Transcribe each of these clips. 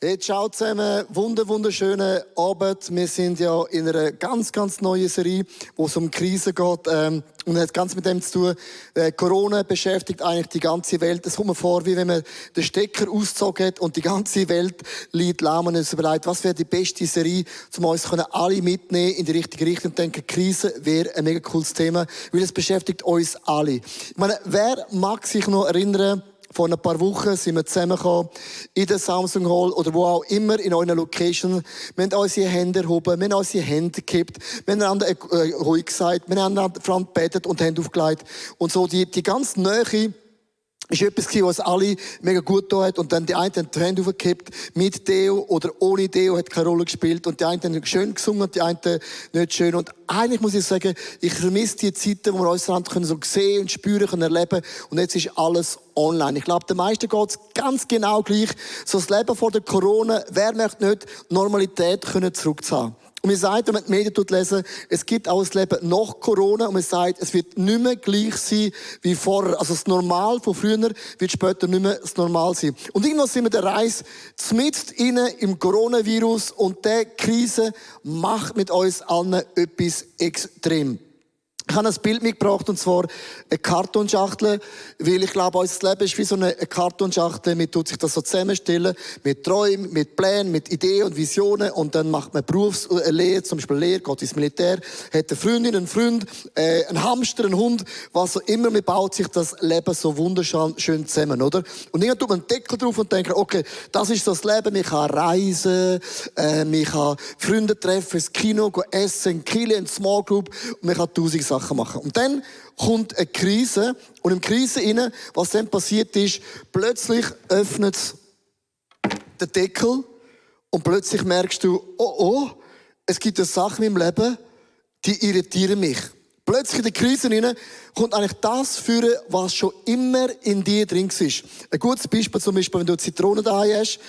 Hey, ciao zusammen, wunderschönen Abend. Wir sind ja in einer ganz neuen Serie, wo es um Krisen geht. Und hat ganz mit dem zu tun. Corona beschäftigt eigentlich die ganze Welt. Es kommt mir vor, wie wenn man den Stecker ausgezogen hat und die ganze Welt liegt lahm und uns überlegt, was wäre die beste Serie, um uns alle mitnehmen in die richtige Richtung und denken, Krise wäre ein mega cooles Thema, weil es beschäftigt uns alle. Ich meine, wer mag sich noch erinnern, vor ein paar Wochen sind wir zusammengekommen in der Samsung Hall oder wo auch immer in eurer Location. Wir haben unsere Hände erhoben, wir haben unsere Hände gekippt, wir haben einander ruhig gesagt, wir haben einander Front gebetet und Hände aufgelegt. Und so die ganz Nähe ist etwas gewesen, was alle mega gut getan hat. Und dann die einen haben die Hände aufgekippt, mit Deo oder ohne Deo, hat keine Rolle gespielt. Und die einen haben schön gesungen und die anderen nicht schön. Und eigentlich muss ich sagen, ich vermisse die Zeiten, wo wir uns können so sehen und spüren können, erleben. Und jetzt ist alles online. Ich glaube, den meisten geht es ganz genau gleich. So das Leben vor der Corona, wer möchte nicht Normalität zurückzuhaben? Und man sagt, wenn man die Medien lesen, es gibt auch das Leben nach Corona und man sagt, es wird nicht mehr gleich sein wie vorher. Also das Normal von früher wird später nicht mehr das Normal sein. Und irgendwann sind wir der Reise mitten im Coronavirus und diese Krise macht mit uns allen etwas extrem. Ich habe ein Bild mitgebracht, und zwar eine Kartonschachtel, weil ich glaube, unser Leben ist wie so eine Kartonschachtel. Man tut sich das so zusammenstellen, mit Träumen, mit Plänen, mit Ideen und Visionen, und dann macht man Berufslehre, zum Beispiel Lehre, geht ins Militär, hat eine Freundin, einen Freund, einen Hamster, einen Hund, was auch immer. Man baut sich das Leben so wunderschön zusammen, oder? Und dann tut man einen Deckel drauf und denkt, okay, das ist das Leben, man kann reisen, man kann Freunde treffen, ins Kino, essen, Kille, in Small Group, und man kann 1000 Sachen machen. Und dann kommt eine Krise, und in der Krise rein, was dann passiert ist, plötzlich öffnet der Deckel und plötzlich merkst du, oh, es gibt eine Sache in meinem Leben, die irritieren mich. Plötzlich in der Krise rein kommt eigentlich das führen, was schon immer in dir drin ist. Ein gutes Beispiel zum Beispiel, wenn du Zitronen da hast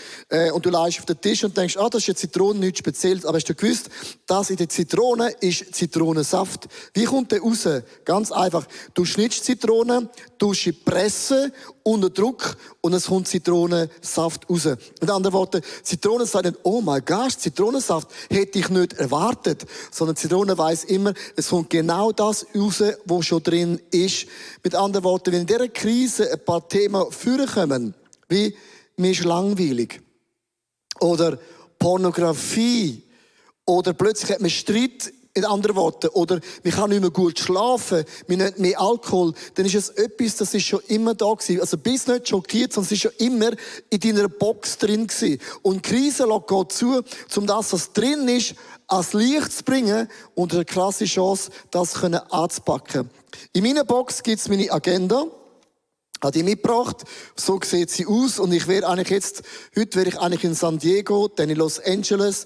und du legst auf den Tisch und denkst, das ist eine Zitrone, nichts Spezielles. Aber hast du gewusst, dass in der Zitrone ist Zitronensaft? Wie kommt der raus? Ganz einfach. Du schnittst Zitronen, tust sie pressen, unter Druck, und es kommt Zitronensaft raus. Mit anderen Worten, Zitronen sagen nicht, oh mein Gott, Zitronensaft hätte ich nicht erwartet. Sondern Zitrone weiss immer, es kommt genau das raus, was schon drin ist. Mit anderen Worten, wenn in dieser Krise ein paar Themen vorkommen, wie mir ist langweilig oder Pornografie oder plötzlich hat man Streit, in anderen Worten, oder wir kann nicht mehr gut schlafen, wir nehmen mehr Alkohol, dann ist es etwas, das ist schon immer da gewesen. Also bist nicht schockiert, sondern es ist schon immer in deiner Box drin gewesen. Und die Krise lässt Gott zu, um das, was drin ist, ans Licht zu bringen und eine klasse Chance, das anzupacken. In meiner Box gibt es meine Agenda. Habe die mitgebracht. So sieht sie aus. Und heute wäre ich eigentlich in San Diego, dann in Los Angeles,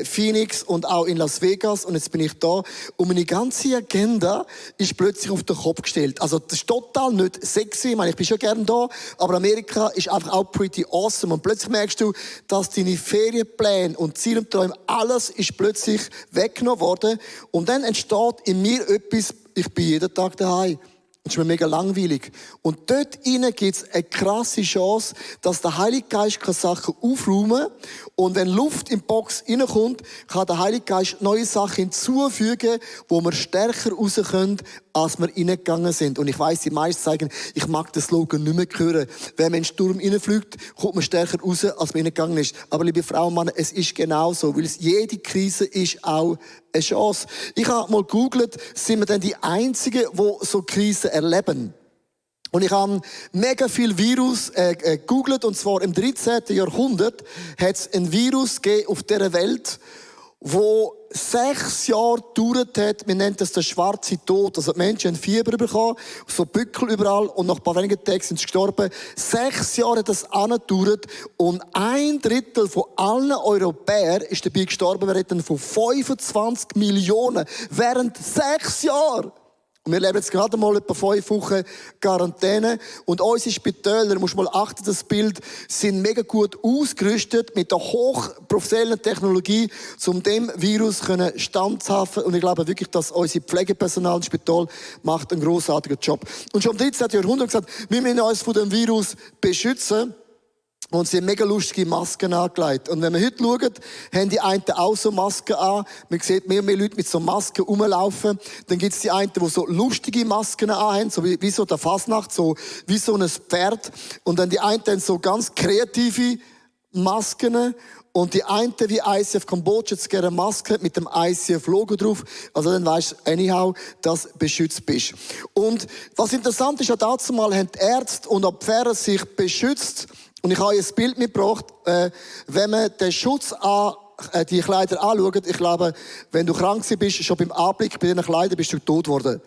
Phoenix und auch in Las Vegas. Und jetzt bin ich da. Und meine ganze Agenda ist plötzlich auf den Kopf gestellt. Also, das ist total nicht sexy. Ich meine, ich bin schon gerne da. Aber Amerika ist einfach auch pretty awesome. Und plötzlich merkst du, dass deine Ferienpläne und Ziele und Träume, alles ist plötzlich weggenommen worden. Und dann entsteht in mir etwas, ich bin jeden Tag daheim. Das ist mir mega langweilig. Und dort innen gibt es eine krasse Chance, dass der Heilige Geist Sachen aufräumen kann. Und wenn Luft in die Box reinkommt, kann der Heilige Geist neue Sachen hinzufügen, wo wir stärker raus können, als wir reingegangen sind. Und ich weiss, die meisten sagen, ich mag den Slogan nicht mehr hören. Wenn man in den Sturm reinfliegt, kommt man stärker raus, als man reingegangen ist. Aber liebe Frauen und Männer, es ist genau so. Weil jede Krise ist auch eine Chance. Ich habe mal gegoogelt, sind wir denn die Einzigen, die so Krisen erleben? Und ich habe mega viel Virus gegoogelt, und zwar im 13. Jahrhundert hat es ein Virus gegeben auf dieser Welt, wo 6 Jahre gedauert hat. Wir nennen das der schwarze Tod. Also die Menschen haben Fieber bekommen, so Bückel überall, und nach ein paar wenigen Tagen sind sie gestorben. 6 Jahre hat das angedauert, und 1/3 von allen Europäern ist dabei gestorben. Wir reden von 25 Millionen während 6 Jahren. Und wir leben jetzt gerade mal etwa 5 Wochen Quarantäne. Und unsere Spitäler, musst mal achten, das Bild, sind mega gut ausgerüstet mit der hochprofessionellen Technologie, um dem Virus standzuhalten. Und ich glaube wirklich, dass unser Pflegepersonal im Spital macht einen grossartigen Job. Und schon im 13. Jahrhundert gesagt, wir müssen uns von dem Virus beschützen. Und sie haben mega lustige Masken angelegt. Und wenn man heute schaut, haben die einen auch so Masken an. Man sieht mehr und mehr Leute mit so Masken rumlaufen. Dann gibt es die einen, die so lustige Masken anhaben, so wie so der Fasnacht, so wie so ein Pferd. Und dann die einen haben so ganz kreative Masken. Und die eine wie ICF Kambodscha, jetzt gerne eine Maske mit dem ICF-Logo drauf. Also dann weisst du anyhow, dass du beschützt bist. Und was interessant ist, dazu mal haben die Ärzte und auch die Pfarrer sich beschützt. Und ich habe euch ein Bild mitgebracht, wenn man den Schutz die Kleider anschaut. Ich glaube, wenn du krank bist, schon beim Anblick bei diesen Kleidern bist du tot geworden.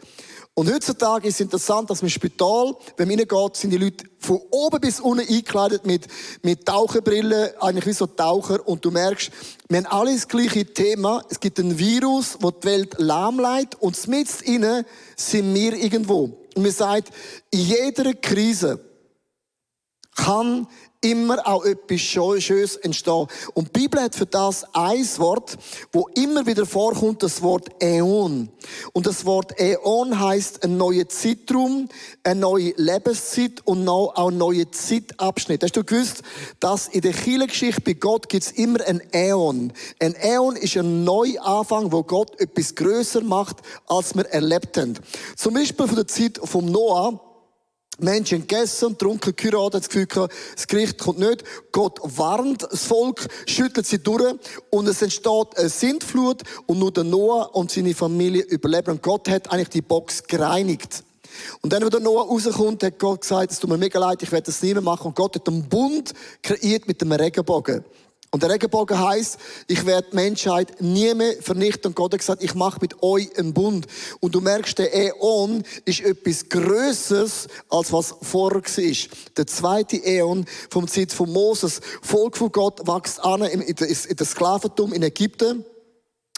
Und heutzutage ist es interessant, dass im Spital, wenn man reingeht, sind die Leute von oben bis unten eingekleidet mit Taucherbrillen, eigentlich wie so Taucher. Und du merkst, wir haben alle das gleiche Thema. Es gibt ein Virus, das die Welt lahmlegt. Und mitten innen sind wir irgendwo. Und man sagt, in jeder Krise kann immer auch etwas Schönes entstehen. Und die Bibel hat für das ein Wort, wo immer wieder vorkommt, das Wort Äon. Und das Wort Äon heisst ein neuer Zeitraum, eine neue Lebenszeit und auch ein neuer Zeitabschnitt. Hast du gewusst, dass in der Kirchengeschichte bei Gott gibt es immer ein Äon. Ein Äon ist ein Neuanfang, wo Gott etwas grösser macht, als wir erlebt haben. Zum Beispiel von der Zeit vom Noah. Menschen gegessen, getrunken, geheiratet, das Gefühl gehabt, das Gericht kommt nicht. Gott warnt das Volk, schüttelt sie durch und es entsteht eine Sintflut und nur der Noah und seine Familie überleben. Und Gott hat eigentlich die Box gereinigt. Und dann, wo der Noah rauskommt, hat Gott gesagt, es tut mir mega leid, ich werde das nicht mehr machen. Und Gott hat einen Bund kreiert mit dem Regenbogen. Und der Regenbogen heisst, ich werde die Menschheit nie mehr vernichten. Und Gott hat gesagt, ich mache mit euch einen Bund. Und du merkst, der Äon ist etwas Grösseres, als was vorher war. Der zweite Äon vom Zeit von Moses. Volk von Gott wächst an in das Sklaventum in Ägypten.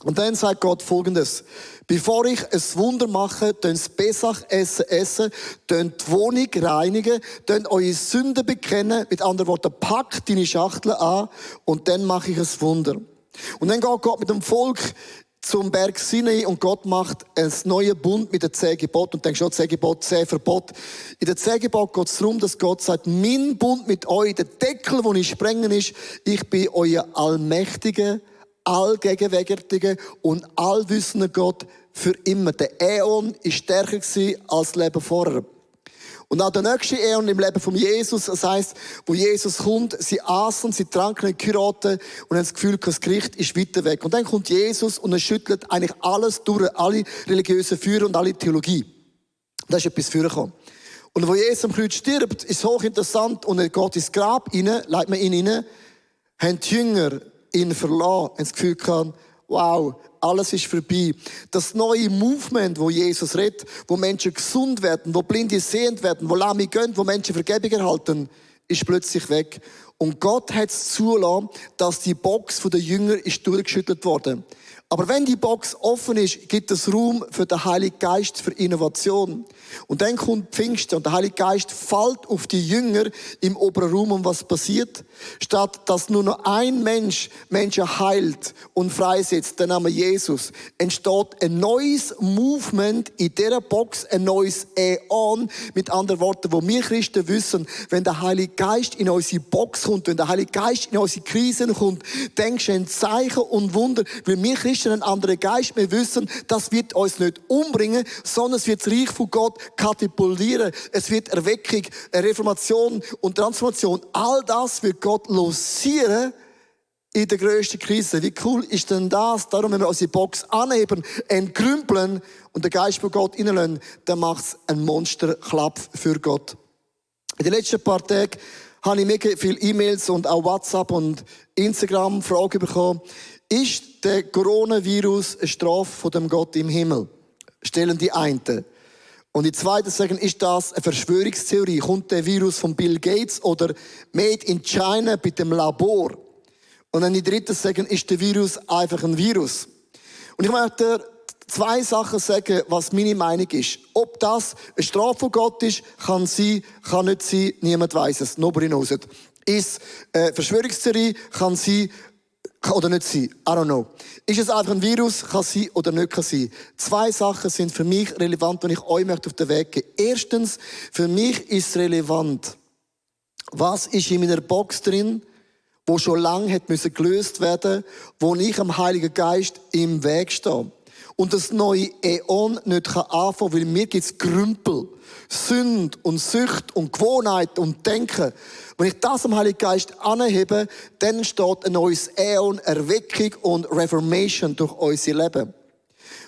Und dann sagt Gott Folgendes: Bevor ich ein Wunder mache, tönt Pesach essen, tönt die Wohnung reinigen, tönt eure Sünden bekennen, mit anderen Worten, packt deine Schachtel an und dann mache ich ein Wunder. Und dann geht Gott mit dem Volk zum Berg Sinai und Gott macht ein neues Bund mit den 10 Geboten. Und denkst schon, 10 Gebote, 10 Verbote. In den 10 Geboten geht es darum, dass Gott sagt, mein Bund mit euch, der Deckel, den ich sprengen ist, ich bin euer allmächtiger, allgegenwärtiger und allwissender Gott für immer. Der Äon war stärker als das Leben vorher. Und auch der nächste Äon im Leben von Jesus, das heisst, wo Jesus kommt, sie aßen, sie tranken, geheiraten und haben das Gefühl, das Gericht ist weiter weg. Und dann kommt Jesus und er schüttelt eigentlich alles durch, alle religiösen Führer und alle Theologie. Da ist etwas vorgekommen. Und wo Jesus am Kreuz stirbt, ist hochinteressant und er geht ins Grab rein, legt man ihn rein, haben die Jünger ihn verlassen, haben das Gefühl gehabt, wow, alles ist vorbei. Das neue Movement, wo Jesus redet, wo Menschen gesund werden, wo Blinde sehend werden, wo Lahme gehen, wo Menschen Vergebung erhalten, ist plötzlich weg. Und Gott hat es zulassen, dass die Box der Jünger ist durchgeschüttelt wurde. Aber wenn die Box offen ist, gibt es Raum für den Heiligen Geist, für Innovation. Und dann kommt Pfingsten und der Heilige Geist fällt auf die Jünger im oberen Raum und was passiert? Statt dass nur noch ein Mensch Menschen heilt und freisetzt, der Name Jesus, entsteht ein neues Movement in dieser Box, ein neues Äon. Mit anderen Worten, wo wir Christen wissen, wenn der Heilige Geist in unsere Box kommt, wenn der Heilige Geist in unsere Krisen kommt, denkst du an Zeichen und Wunder, weil wir Christen einen anderen Geist, wir wissen, das wird uns nicht umbringen, sondern es wird das Reich von Gott katapultieren. Es wird Erweckung, Reformation und Transformation. All das wird Gott losieren in der grössten Krise. Wie cool ist denn das? Darum, wenn wir unsere Box anheben, entkrümpeln und den Geist von Gott reinlassen, dann macht es einen Monsterklapp für Gott. In den letzten paar Tagen habe ich mega viele E-Mails und auch WhatsApp und Instagram Fragen bekommen. Ist der Coronavirus eine Strafe von dem Gott im Himmel? Stellen die einen. Und die zweiten sagen, ist das eine Verschwörungstheorie? Kommt der Virus von Bill Gates oder made in China bei dem Labor? Und dann die dritten sagen, ist der Virus einfach ein Virus? Und ich möchte zwei Sachen sagen, was meine Meinung ist. Ob das eine Strafe von Gott ist, kann sein, kann nicht sein, niemand weiß es. Nobody knows it. Ist eine Verschwörungstheorie, kann sein, oder nicht sein. I don't know. Ist es einfach ein Virus, kann sein oder nicht kann sein. Zwei Sachen sind für mich relevant, wenn ich euch möchte auf den Weg geben. Erstens, für mich ist es relevant, Was ist in meiner Box drin, wo schon lange hat müssen gelöst werden, wo ich am Heiligen Geist im Weg stehe. Und das neue Äon nicht anfangen kann, weil mir gibt's Grümpel, Sünde und Sucht und Gewohnheit und Denken. Wenn ich das am Heiligen Geist anhebe, dann entsteht ein neues Äon, Erweckung und Reformation durch unser Leben.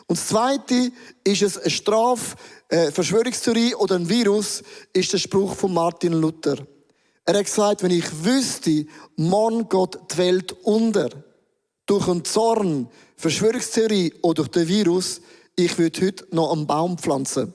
Und das Zweite ist es eine Verschwörungstheorie oder ein Virus, ist der Spruch von Martin Luther. Er hat gesagt, wenn ich wüsste, morgen geht die Welt unter, durch einen Zorn, Verschwörungstheorie oder durch den Virus, ich würde heute noch einen Baum pflanzen.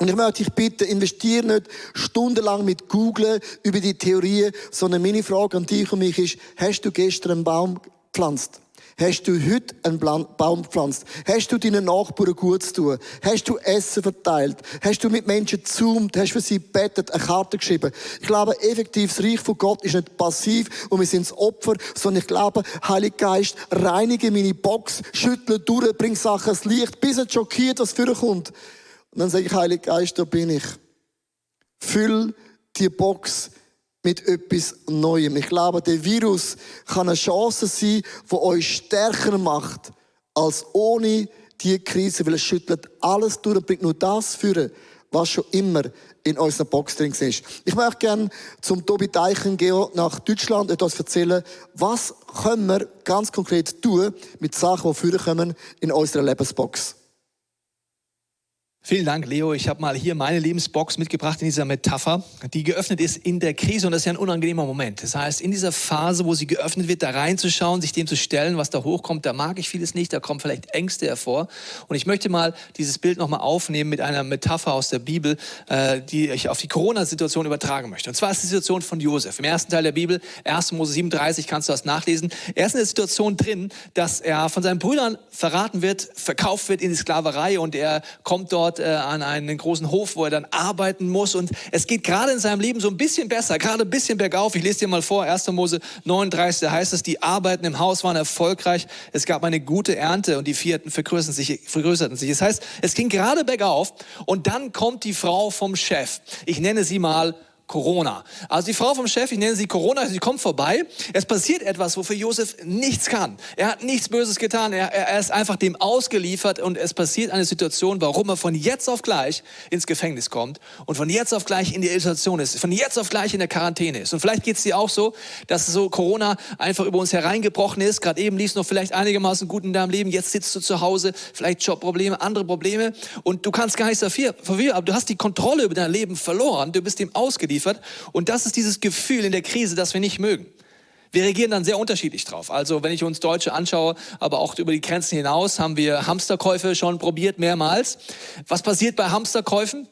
Und ich möchte dich bitten, investiere nicht stundenlang mit Googlen über die Theorien, sondern meine Frage an dich und mich ist, hast du gestern einen Baum gepflanzt? Hast du heute einen Baum gepflanzt? Hast du deinen Nachbarn gut zu tun? Hast du Essen verteilt? Hast du mit Menschen gezoomt? Hast du für sie gebetet, eine Karte geschrieben? Ich glaube, effektiv, das Reich von Gott ist nicht passiv und wir sind das Opfer, sondern ich glaube, Heiliger Geist, reinige meine Box, schüttle durch, bring Sachen ins Licht, bis er schockiert, was vorkommt. Und dann sage ich, Heiliger Geist, da bin ich. Füll die Box mit etwas Neuem. Ich glaube, der Virus kann eine Chance sein, die euch stärker macht, als ohne diese Krise, weil es schüttelt alles durch und bringt nur das führen, was schon immer in unserer Box drin ist. Ich möchte gerne zum Tobi Deichen gehen, nach Deutschland, etwas erzählen, was können wir ganz konkret tun mit Sachen, die vorkommen in unserer Lebensbox. Vielen Dank, Leo. Ich habe mal hier meine Lebensbox mitgebracht in dieser Metapher, die geöffnet ist in der Krise. Und das ist ja ein unangenehmer Moment. Das heißt, in dieser Phase, wo sie geöffnet wird, da reinzuschauen, sich dem zu stellen, was da hochkommt, da mag ich vieles nicht, da kommen vielleicht Ängste hervor. Und ich möchte mal dieses Bild nochmal aufnehmen mit einer Metapher aus der Bibel, die ich auf die Corona-Situation übertragen möchte. Und zwar ist die Situation von Josef. Im ersten Teil der Bibel, 1. Mose 37, kannst du das nachlesen. Er ist in der Situation drin, dass er von seinen Brüdern verraten wird, verkauft wird in die Sklaverei und er kommt dort an einen großen Hof, wo er dann arbeiten muss. Und es geht gerade in seinem Leben so ein bisschen besser, gerade ein bisschen bergauf. Ich lese dir mal vor, 1. Mose 39, da heißt es, die Arbeiten im Haus waren erfolgreich. Es gab eine gute Ernte und die Vierten vergrößerten sich. Das heißt, es ging gerade bergauf und dann kommt die Frau vom Chef. Ich nenne sie mal Corona. Also die Frau vom Chef, ich nenne sie Corona, sie kommt vorbei. Es passiert etwas, wofür Josef nichts kann. Er hat nichts Böses getan. Er ist einfach dem ausgeliefert und es passiert eine Situation, warum er von jetzt auf gleich ins Gefängnis kommt und von jetzt auf gleich in die Isolation ist, von jetzt auf gleich in der Quarantäne ist. Und vielleicht geht es dir auch so, dass so Corona einfach über uns hereingebrochen ist. Gerade eben lief es noch vielleicht einigermaßen gut in deinem Leben. Jetzt sitzt du zu Hause, vielleicht Jobprobleme, andere Probleme und du kannst gar nichts dafür, aber du hast die Kontrolle über dein Leben verloren. Du bist dem ausgeliefert. Und das ist dieses Gefühl in der Krise, das wir nicht mögen. Wir reagieren dann sehr unterschiedlich drauf. Also wenn ich uns Deutsche anschaue, aber auch über die Grenzen hinaus, haben wir Hamsterkäufe schon probiert, mehrmals. Was passiert bei Hamsterkäufen?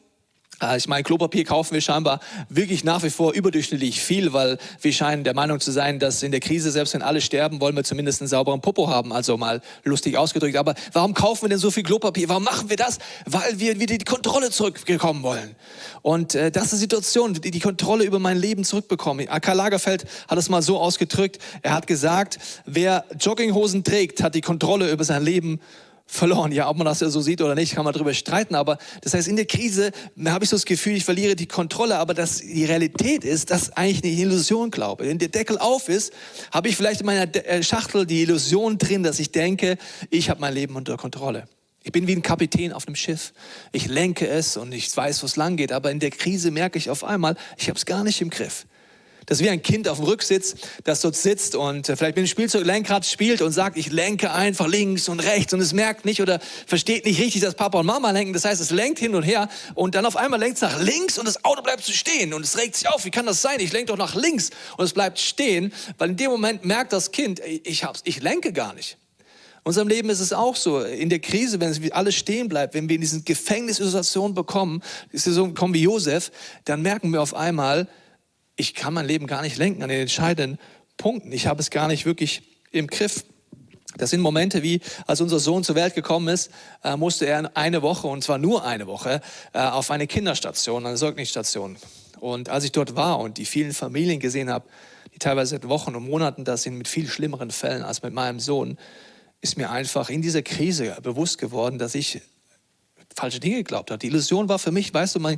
Ich meine, Klopapier kaufen wir scheinbar wirklich nach wie vor überdurchschnittlich viel, weil wir scheinen der Meinung zu sein, dass in der Krise, selbst wenn alle sterben, wollen wir zumindest einen sauberen Popo haben, also mal lustig ausgedrückt. Aber warum kaufen wir denn so viel Klopapier? Warum machen wir das? Weil wir wieder die Kontrolle zurückbekommen wollen. Und das ist die Situation, die Kontrolle über mein Leben zurückbekommen. Karl Lagerfeld hat es mal so ausgedrückt, er hat gesagt, wer Jogginghosen trägt, hat die Kontrolle über sein Leben verloren. Ja, ob man das ja so sieht oder nicht, kann man darüber streiten. Aber das heißt, in der Krise habe ich so das Gefühl, ich verliere die Kontrolle. Aber dass die Realität ist, dass eigentlich eine Illusion glaube. Wenn der Deckel auf ist, habe ich vielleicht in meiner Schachtel die Illusion drin, dass ich denke, ich habe mein Leben unter Kontrolle. Ich bin wie ein Kapitän auf einem Schiff. Ich lenke es und ich weiß, wo es lang geht. Aber in der Krise merke ich auf einmal, ich habe es gar nicht im Griff. Das ist wie ein Kind auf dem Rücksitz, das dort sitzt und vielleicht mit dem Spielzeuglenkrad spielt und sagt, ich lenke einfach links und rechts und es merkt nicht oder versteht nicht richtig, dass Papa und Mama lenken. Das heißt, es lenkt hin und her und dann auf einmal lenkt es nach links und das Auto bleibt so stehen und es regt sich auf. Wie kann das sein? Ich lenke doch nach links und es bleibt stehen, weil in dem Moment merkt das Kind, ich lenke gar nicht. In unserem Leben ist es auch so, in der Krise, wenn alles stehen bleibt, wenn wir in diese Gefängnissituation bekommen wie Josef, dann merken wir auf einmal, ich kann mein Leben gar nicht lenken an den entscheidenden Punkten. Ich habe es gar nicht wirklich im Griff. Das sind Momente wie, als unser Sohn zur Welt gekommen ist, musste er eine Woche, und zwar nur eine Woche, auf eine Kinderstation, eine Säuglingsstation. Und als ich dort war und die vielen Familien gesehen habe, die teilweise seit Wochen und Monaten da sind mit viel schlimmeren Fällen als mit meinem Sohn, ist mir einfach in dieser Krise bewusst geworden, dass ich falsche Dinge geglaubt habe. Die Illusion war für mich, weißt du, man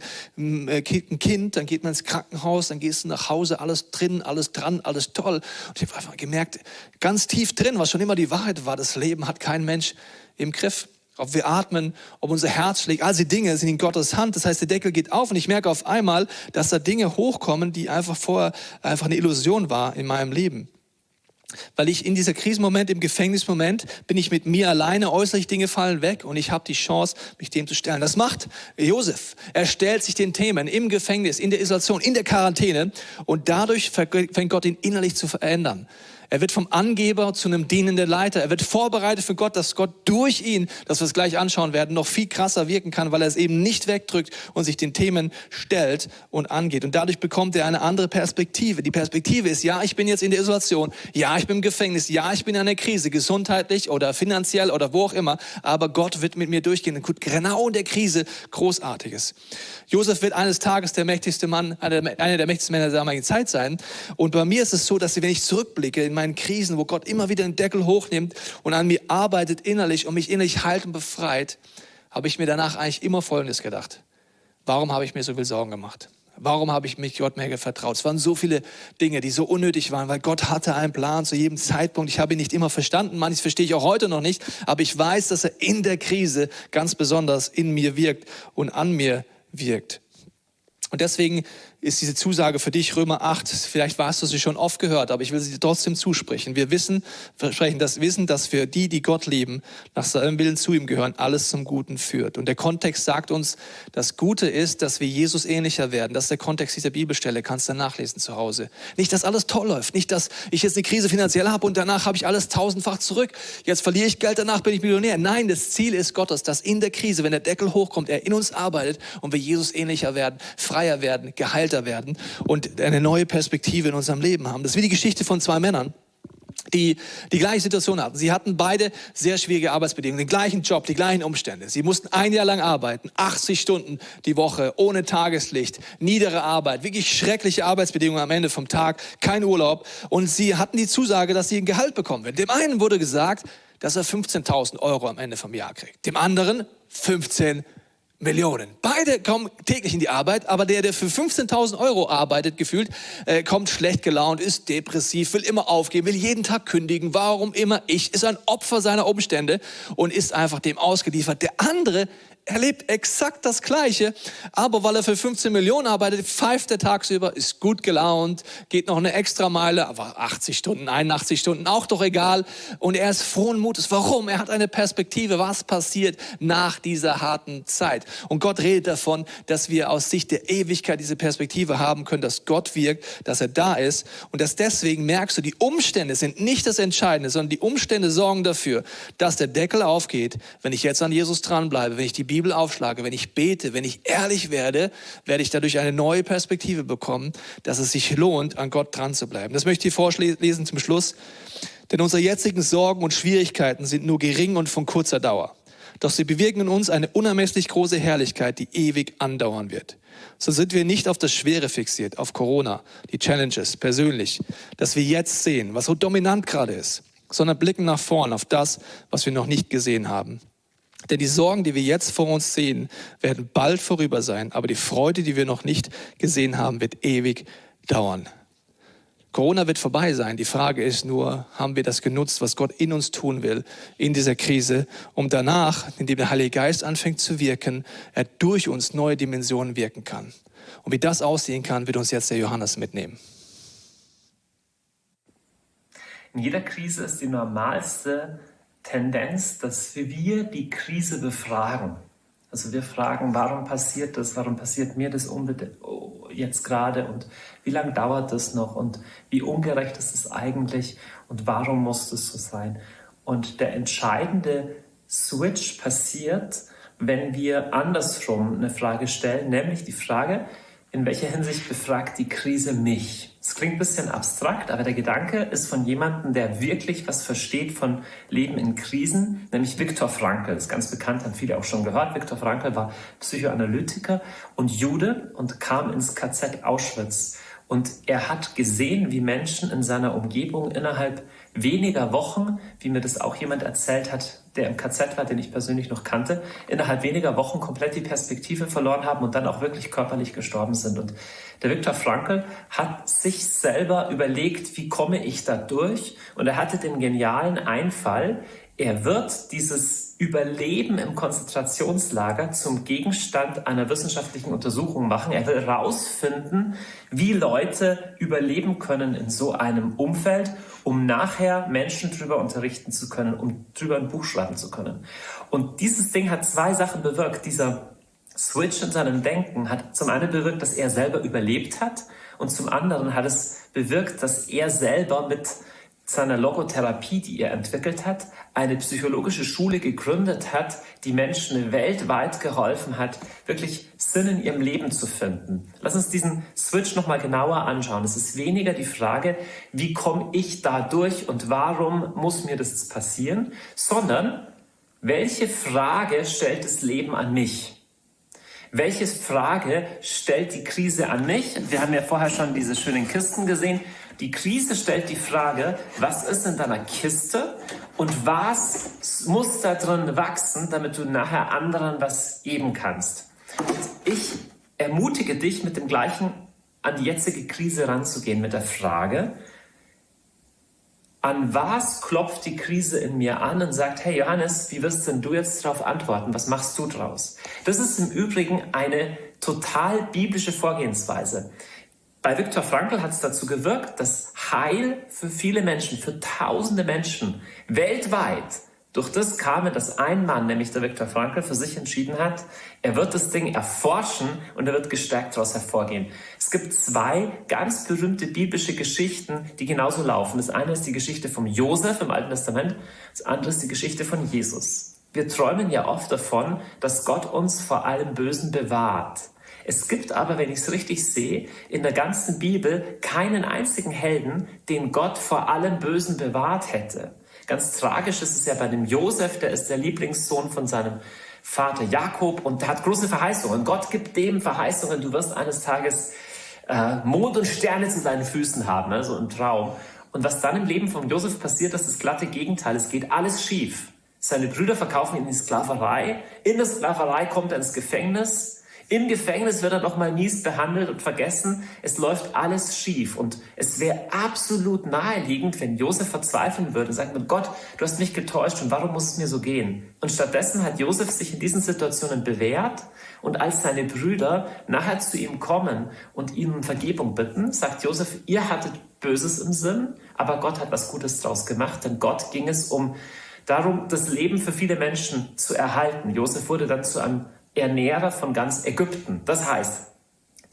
kriegt ein Kind, dann geht man ins Krankenhaus, dann gehst du nach Hause, alles drin, alles dran, alles toll. Und ich habe einfach gemerkt, ganz tief drin, was schon immer die Wahrheit war, das Leben hat kein Mensch im Griff. Ob wir atmen, ob unser Herz schlägt, all diese Dinge sind in Gottes Hand. Das heißt, der Deckel geht auf und ich merke auf einmal, dass da Dinge hochkommen, die einfach vorher einfach eine Illusion war in meinem Leben. Weil ich in dieser Krisenmoment, im Gefängnismoment, bin ich mit mir alleine, äußerlich Dinge fallen weg und ich habe die Chance, mich dem zu stellen. Das macht Josef. Er stellt sich den Themen im Gefängnis, in der Isolation, in der Quarantäne und dadurch fängt Gott ihn innerlich zu verändern. Er wird vom Angeber zu einem dienenden Leiter. Er wird vorbereitet für Gott, dass Gott durch ihn, dass wir es gleich anschauen werden, noch viel krasser wirken kann, weil er es eben nicht wegdrückt und sich den Themen stellt und angeht. Und dadurch bekommt er eine andere Perspektive. Die Perspektive ist, ja, ich bin jetzt in der Isolation, ja, ich bin im Gefängnis, ja, ich bin in einer Krise, gesundheitlich oder finanziell oder wo auch immer, aber Gott wird mit mir durchgehen. Und gut, genau in der Krise Großartiges. Josef wird eines Tages der mächtigste Mann, einer der mächtigsten Männer der damaligen Zeit sein. Und bei mir ist es so, dass wenn ich zurückblicke in meinen Krisen, wo Gott immer wieder den Deckel hochnimmt und an mir arbeitet innerlich und mich innerlich heilt und befreit, habe ich mir danach eigentlich immer Folgendes gedacht. Warum habe ich mir so viel Sorgen gemacht? Warum habe ich mich Gott mehr vertraut? Es waren so viele Dinge, die so unnötig waren, weil Gott hatte einen Plan zu jedem Zeitpunkt. Ich habe ihn nicht immer verstanden, manches verstehe ich auch heute noch nicht, aber ich weiß, dass er in der Krise ganz besonders in mir wirkt und an mir wirkt. Und deswegen ist diese Zusage für dich, Römer 8, vielleicht hast du sie schon oft gehört, aber ich will sie dir trotzdem zusprechen. Wir versprechen das Wissen, dass für die, die Gott lieben, nach seinem Willen zu ihm gehören, alles zum Guten führt. Und der Kontext sagt uns, das Gute ist, dass wir Jesus ähnlicher werden. Das ist der Kontext dieser Bibelstelle, kannst du nachlesen zu Hause. Nicht, dass alles toll läuft, nicht, dass ich jetzt eine Krise finanziell habe und danach habe ich alles tausendfach zurück. Jetzt verliere ich Geld, danach bin ich Millionär. Nein, das Ziel ist Gottes, dass in der Krise, wenn der Deckel hochkommt, er in uns arbeitet und wir Jesus ähnlicher werden, freier werden, geheilter werden und eine neue Perspektive in unserem Leben haben. Das ist wie die Geschichte von zwei Männern, die die gleiche Situation hatten. Sie hatten beide sehr schwierige Arbeitsbedingungen, den gleichen Job, die gleichen Umstände. Sie mussten ein Jahr lang arbeiten, 80 Stunden die Woche, ohne Tageslicht, niedere Arbeit, wirklich schreckliche Arbeitsbedingungen am Ende vom Tag, kein Urlaub. Und sie hatten die Zusage, dass sie ein Gehalt bekommen werden. Dem einen wurde gesagt, dass er 15.000 Euro am Ende vom Jahr kriegt. Dem anderen 15 Millionen. Beide kommen täglich in die Arbeit, aber der für 15.000 Euro arbeitet, gefühlt, kommt schlecht gelaunt, ist depressiv, will immer aufgeben, will jeden Tag kündigen, warum immer ich, ist ein Opfer seiner Umstände und ist einfach dem ausgeliefert. Der andere erlebt exakt das Gleiche, aber weil er für 15 Millionen arbeitet, pfeift er tagsüber, ist gut gelaunt, geht noch eine Extrameile, aber 80 Stunden, 81 Stunden, auch doch egal. Und er ist frohen Mutes. Warum? Er hat eine Perspektive, was passiert nach dieser harten Zeit. Und Gott redet davon, dass wir aus Sicht der Ewigkeit diese Perspektive haben können, dass Gott wirkt, dass er da ist und dass deswegen merkst du, die Umstände sind nicht das Entscheidende, sondern die Umstände sorgen dafür, dass der Deckel aufgeht, wenn ich jetzt an Jesus dranbleibe, wenn ich die Bibel aufschlage, wenn ich bete, wenn ich ehrlich werde, werde ich dadurch eine neue Perspektive bekommen, dass es sich lohnt, an Gott dran zu bleiben. Das möchte ich vorlesen zum Schluss. Denn unsere jetzigen Sorgen und Schwierigkeiten sind nur gering und von kurzer Dauer. Doch sie bewirken in uns eine unermesslich große Herrlichkeit, die ewig andauern wird. So sind wir nicht auf das Schwere fixiert, auf Corona, die Challenges persönlich, dass wir jetzt sehen, was so dominant gerade ist, sondern blicken nach vorn auf das, was wir noch nicht gesehen haben. Denn die Sorgen, die wir jetzt vor uns sehen, werden bald vorüber sein, aber die Freude, die wir noch nicht gesehen haben, wird ewig dauern. Corona wird vorbei sein. Die Frage ist nur, haben wir das genutzt, was Gott in uns tun will, in dieser Krise, um danach, indem der Heilige Geist anfängt zu wirken, er durch uns neue Dimensionen wirken kann. Und wie das aussehen kann, wird uns jetzt der Johannes mitnehmen. In jeder Krise ist die normalste Tendenz, dass wir die Krise befragen. Also wir fragen, warum passiert das, warum passiert mir das jetzt gerade und wie lange dauert das noch und wie ungerecht ist es eigentlich und warum muss das so sein? Und der entscheidende Switch passiert, wenn wir andersrum eine Frage stellen, nämlich die Frage, in welcher Hinsicht befragt die Krise mich? Das klingt ein bisschen abstrakt, aber der Gedanke ist von jemandem, der wirklich was versteht von Leben in Krisen, nämlich Viktor Frankl. Das ist ganz bekannt, haben viele auch schon gehört. Viktor Frankl war Psychoanalytiker und Jude und kam ins KZ Auschwitz. Und er hat gesehen, wie Menschen in seiner Umgebung innerhalb weniger Wochen, wie mir das auch jemand erzählt hat, der im KZ war, den ich persönlich noch kannte, innerhalb weniger Wochen komplett die Perspektive verloren haben und dann auch wirklich körperlich gestorben sind. Und der Viktor Frankl hat sich selber überlegt, wie komme ich da durch? Und er hatte den genialen Einfall, er wird dieses Überleben im Konzentrationslager zum Gegenstand einer wissenschaftlichen Untersuchung machen. Er will herausfinden, wie Leute überleben können in so einem Umfeld, um nachher Menschen darüber unterrichten zu können, um darüber ein Buch schreiben zu können. Und dieses Ding hat zwei Sachen bewirkt. Dieser Switch in seinem Denken hat zum einen bewirkt, dass er selber überlebt hat, und zum anderen hat es bewirkt, dass er selber mit seiner Logotherapie, die er entwickelt hat, eine psychologische Schule gegründet hat, die Menschen weltweit geholfen hat, wirklich Sinn in ihrem Leben zu finden. Lass uns diesen Switch nochmal genauer anschauen. Es ist weniger die Frage, wie komme ich da durch und warum muss mir das passieren, sondern welche Frage stellt das Leben an mich? Welche Frage stellt die Krise an mich? Wir haben ja vorher schon diese schönen Kisten gesehen. Die Krise stellt die Frage, was ist in deiner Kiste und was muss da drin wachsen, damit du nachher anderen was geben kannst. Und ich ermutige dich, mit dem Gleichen an die jetzige Krise ranzugehen, mit der Frage, an was klopft die Krise in mir an und sagt, hey Johannes, wie wirst denn du jetzt darauf antworten? Was machst du draus? Das ist im Übrigen eine total biblische Vorgehensweise. Bei Viktor Frankl hat es dazu gewirkt, dass Heil für viele Menschen, für tausende Menschen weltweit, durch das kam, dass ein Mann, nämlich der Viktor Frankl, für sich entschieden hat, er wird das Ding erforschen und er wird gestärkt daraus hervorgehen. Es gibt zwei ganz berühmte biblische Geschichten, die genauso laufen. Das eine ist die Geschichte von Josef im Alten Testament, das andere ist die Geschichte von Jesus. Wir träumen ja oft davon, dass Gott uns vor allem Bösen bewahrt. Es gibt aber, wenn ich es richtig sehe, in der ganzen Bibel keinen einzigen Helden, den Gott vor allem Bösen bewahrt hätte. Ganz tragisch ist es ja bei dem Josef, der ist der Lieblingssohn von seinem Vater Jakob und der hat große Verheißungen. Gott gibt dem Verheißungen, du wirst eines Tages Mond und Sterne zu deinen Füßen haben, ne? So im Traum. Und was dann im Leben von Josef passiert, ist das glatte Gegenteil. Es geht alles schief. Seine Brüder verkaufen ihn in die Sklaverei. In der Sklaverei kommt er ins Gefängnis. Im Gefängnis wird er noch mal mies behandelt und vergessen. Es läuft alles schief. Und es wäre absolut naheliegend, wenn Josef verzweifeln würde und sagen würde, Gott, du hast mich getäuscht und warum muss es mir so gehen? Und stattdessen hat Josef sich in diesen Situationen bewährt. Und als seine Brüder nachher zu ihm kommen und ihn um Vergebung bitten, sagt Josef, ihr hattet Böses im Sinn, aber Gott hat was Gutes draus gemacht. Denn Gott ging es darum, das Leben für viele Menschen zu erhalten. Josef wurde dann zu einem Ernährer von ganz Ägypten. Das heißt,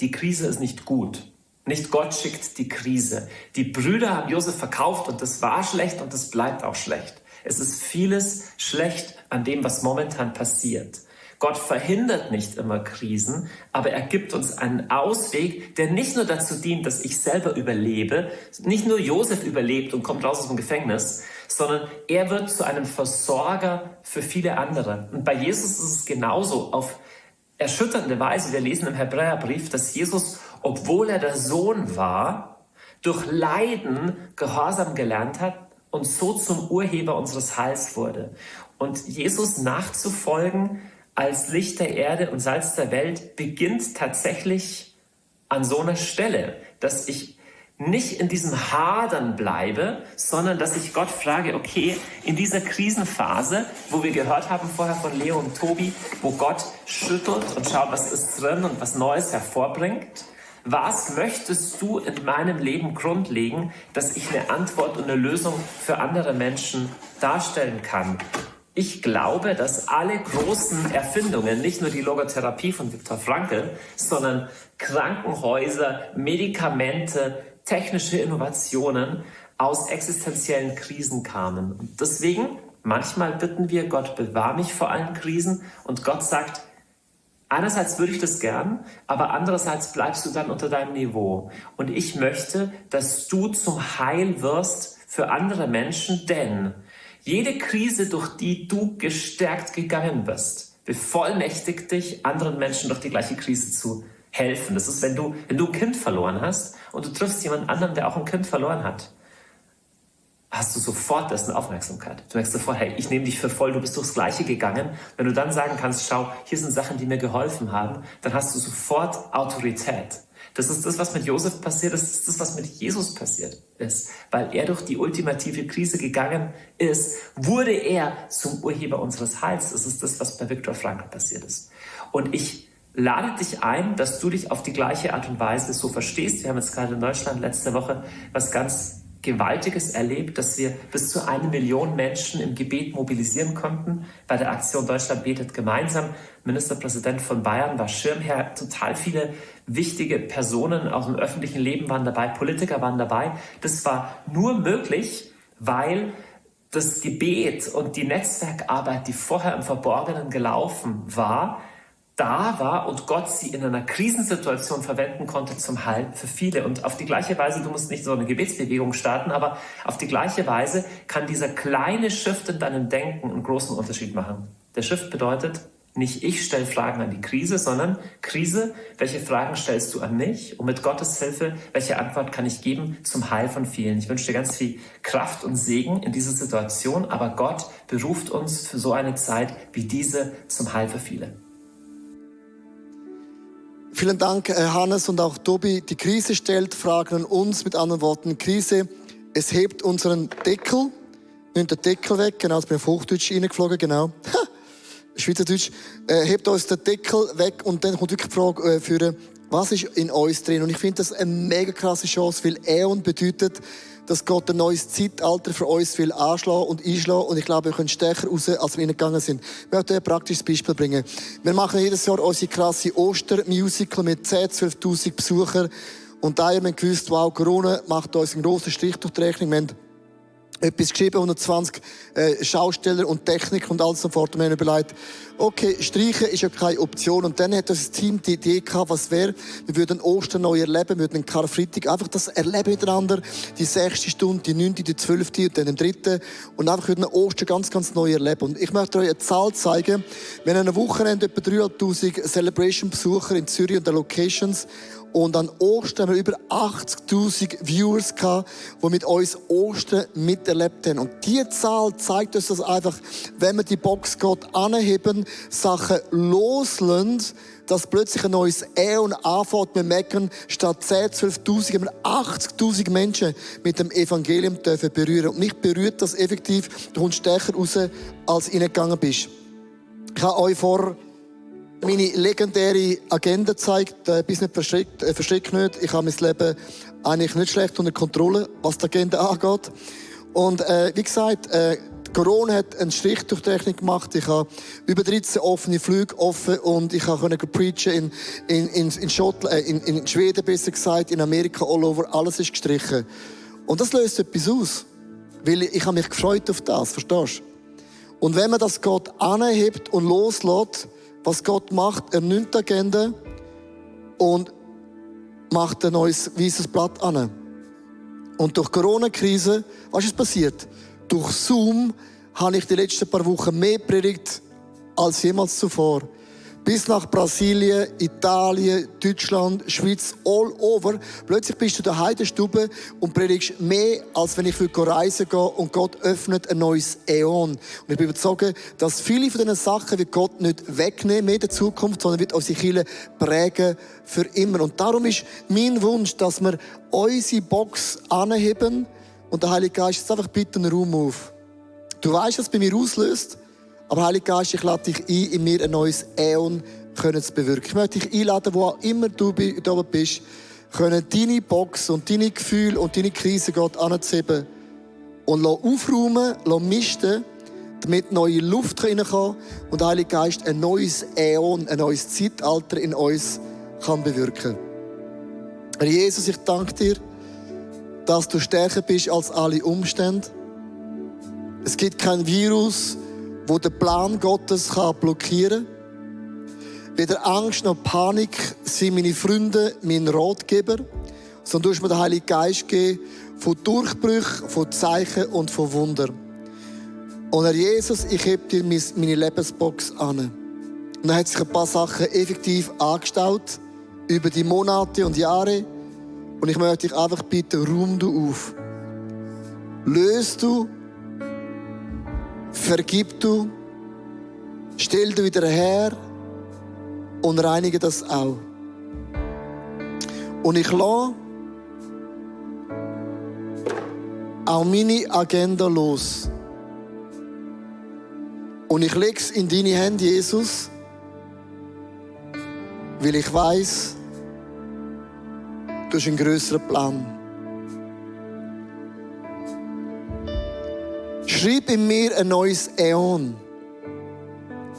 die Krise ist nicht gut. Nicht Gott schickt die Krise. Die Brüder haben Josef verkauft und das war schlecht und das bleibt auch schlecht. Es ist vieles schlecht an dem, was momentan passiert. Gott verhindert nicht immer Krisen, aber er gibt uns einen Ausweg, der nicht nur dazu dient, dass ich selber überlebe, nicht nur Josef überlebt und kommt raus aus dem Gefängnis, sondern er wird zu einem Versorger für viele andere. Und bei Jesus ist es genauso auf erschütternde Weise. Wir lesen im Hebräerbrief, dass Jesus, obwohl er der Sohn war, durch Leiden Gehorsam gelernt hat und so zum Urheber unseres Heils wurde. Und Jesus nachzufolgen als Licht der Erde und Salz der Welt beginnt tatsächlich an so einer Stelle, dass ich nicht in diesem Hadern bleibe, sondern dass ich Gott frage, okay, in dieser Krisenphase, wo wir gehört haben vorher von Leo und Tobi, wo Gott schüttelt und schaut, was ist drin und was Neues hervorbringt, was möchtest du in meinem Leben grundlegen, dass ich eine Antwort und eine Lösung für andere Menschen darstellen kann? Ich glaube, dass alle großen Erfindungen, nicht nur die Logotherapie von Viktor Frankl, sondern Krankenhäuser, Medikamente, technische Innovationen aus existenziellen Krisen kamen. Und deswegen, manchmal bitten wir, Gott, bewahr mich vor allen Krisen. Und Gott sagt, einerseits würde ich das gern, aber andererseits bleibst du dann unter deinem Niveau. Und ich möchte, dass du zum Heil wirst für andere Menschen, denn jede Krise, durch die du gestärkt gegangen bist, bevollmächtigt dich, anderen Menschen durch die gleiche Krise zu helfen. Das ist, wenn du ein Kind verloren hast und du triffst jemand anderen, der auch ein Kind verloren hat, hast du sofort dessen Aufmerksamkeit. Du merkst sofort, hey, ich nehme dich für voll, du bist durchs Gleiche gegangen. Wenn du dann sagen kannst, schau, hier sind Sachen, die mir geholfen haben, dann hast du sofort Autorität. Das ist das, was mit Josef passiert ist, das ist das, was mit Jesus passiert ist. Weil er durch die ultimative Krise gegangen ist, wurde er zum Urheber unseres Heils. Das ist das, was bei Viktor Frankl passiert ist. Und ich lade dich ein, dass du dich auf die gleiche Art und Weise so verstehst. Wir haben jetzt gerade in Deutschland letzte Woche was ganz Gewaltiges erlebt, dass wir bis zu 1 Million Menschen im Gebet mobilisieren konnten. Bei der Aktion Deutschland betet gemeinsam. Ministerpräsident von Bayern war Schirmherr. Total viele wichtige Personen aus dem öffentlichen Leben waren dabei, Politiker waren dabei. Das war nur möglich, weil das Gebet und die Netzwerkarbeit, die vorher im Verborgenen gelaufen war, da war und Gott sie in einer Krisensituation verwenden konnte zum Heil für viele. Und auf die gleiche Weise, du musst nicht so eine Gebetsbewegung starten, aber auf die gleiche Weise kann dieser kleine Shift in deinem Denken einen großen Unterschied machen. Der Shift bedeutet, nicht ich stelle Fragen an die Krise, sondern Krise, welche Fragen stellst du an mich? Und mit Gottes Hilfe, welche Antwort kann ich geben zum Heil von vielen? Ich wünsche dir ganz viel Kraft und Segen in dieser Situation, aber Gott beruft uns für so eine Zeit wie diese zum Heil für viele. Vielen Dank, Hannes und auch Tobi. Die Krise stellt Fragen an uns. Mit anderen Worten, Krise, es hebt unseren Deckel. Nimmt den Deckel weg. Genau, ich bin auf Hochdeutsch reingeflogen, genau. Schweizerdeutsch. Hebt uns den Deckel weg und dann kommt wirklich die Frage für, was ist in uns drin? Und ich finde das eine mega krasse Chance, weil Äon bedeutet, dass Gott ein neues Zeitalter für uns will anschlagen und einschlagen. Und ich glaube, wir können stärker raus, als wir reingegangen sind. Ich möchte ein praktisches Beispiel bringen. Wir machen jedes Jahr unsere krasse Ostermusical mit 10.000, 12.000 Besuchern. Und da haben wir gewusst, wow, Corona macht uns einen grossen Strich durch die Rechnung. Wir haben etwas geschrieben, 120 Schausteller und Technik und alles und fort. Und wir haben überlegt, okay, streichen ist ja keine Option. Und dann hat das Team die Idee gehabt, was wäre, wir würden Ostern neu erleben, wir würden einen Karfreitag einfach das erleben miteinander, die 6. Stunde, die 9., die 12. und dann den 3. Und einfach würden Ostern ganz, ganz neu erleben. Und ich möchte euch eine Zahl zeigen. Wir haben am Wochenende etwa 3'500 Celebration-Besucher in Zürich und den Locations. Und an Ostern haben wir über 80.000 Viewers gehabt, die mit uns Ostern miterlebt haben. Und diese Zahl zeigt uns, dass einfach, wenn wir die Box Gott anheben, Sachen loslassen, dass plötzlich ein neues Äon anfängt. Wir merken, statt 10.000, 12.000 haben wir 80.000 Menschen mit dem Evangelium dürfen berühren. Und mich berührt das effektiv. Du kommst stärker raus, als du reingegangen bist. Ich habe euch vor meine legendäre Agenda gezeigt. Bis nicht versteckt nicht. Ich habe mein Leben eigentlich nicht schlecht unter Kontrolle, was die Agenda angeht. Und wie gesagt, Corona hat einen Strich durch die Rechnung gemacht. Ich habe über 13 offene Flüge offen und ich konnte preachen in Schweden, besser gesagt, in Amerika, all over. Alles ist gestrichen. Und das löst etwas aus. Weil ich habe mich gefreut auf das, verstehst du? Und wenn man das Gott anhebt und loslässt, was Gott macht, er nimmt die Agenda und macht ein neues weißes Blatt an. Und durch die Corona-Krise, was ist passiert? Durch Zoom habe ich die letzten paar Wochen mehr predigt als jemals zuvor. Bis nach Brasilien, Italien, Deutschland, Schweiz, all over. Plötzlich bist du daheim in der Stube und predigst mehr, als wenn ich reisen gehe und Gott öffnet ein neues Äon. Und ich bin überzeugt, dass viele von diesen Sachen wird Gott nicht wegnehmen in der Zukunft, sondern wird unsere Kirche prägen für immer. Und darum ist mein Wunsch, dass wir unsere Box anheben und der Heilige Geist jetzt einfach bitte einen Raum auf. Du weißt, was bei mir auslöst. Aber Heiliger Geist, ich lade dich ein, in mir ein neues Äon zu bewirken. Ich möchte dich einladen, wo auch immer du da oben bist, können deine Box und deine Gefühle und deine Krise Gott anzuheben und aufräumen, misten, damit neue Luft reinkommen kann und der Heilige Geist ein neues Äon, ein neues Zeitalter in uns kann bewirken. Herr Jesus, ich danke dir, dass du stärker bist als alle Umstände. Es gibt kein Virus, wo der Plan Gottes blockieren kann. Weder Angst noch Panik sind meine Freunde, mein Ratgeber, sondern du hast mir den Heiligen Geist gegeben von Durchbrüchen, von Zeichen und von Wunder. Und Herr Jesus, ich heb dir meine Lebensbox an. Und dann hat sich ein paar Sachen effektiv angestaut über die Monate und Jahre. Und ich möchte dich einfach bitten, räum du auf. Löst du, vergib du, stell du wieder her und reinige das auch. Und ich lasse auch meine Agenda los. Und ich lege es in deine Hände, Jesus, weil ich weiss, du hast einen grösseren Plan. Schreib in mir ein neues Äon,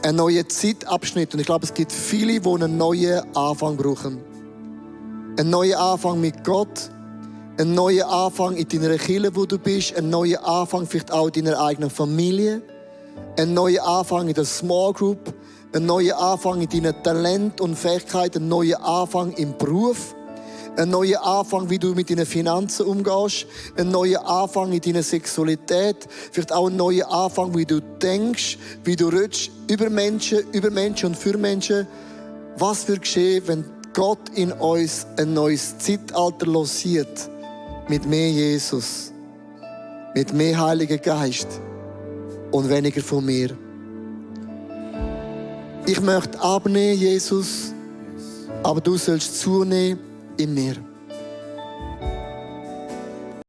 einen neuen Zeitabschnitt. Und ich glaube, es gibt viele, die einen neuen Anfang brauchen. Einen neuen Anfang mit Gott, einen neuen Anfang in deiner Kirche, wo du bist, einen neuen Anfang vielleicht auch in deiner eigenen Familie, einen neuen Anfang in der Small Group, einen neuen Anfang in deinen Talenten und Fähigkeiten, einen neuen Anfang im Beruf, einen neuen Anfang, wie du mit deinen Finanzen umgehst, einen neuen Anfang in deiner Sexualität, vielleicht auch einen neuen Anfang, wie du denkst, wie du redest über Menschen und für Menschen. Was wird geschehen, wenn Gott in uns ein neues Zeitalter losiert mit mehr Jesus, mit mehr Heiliger Geist und weniger von mir? Ich möchte abnehmen, Jesus, aber du sollst zunehmen in mir.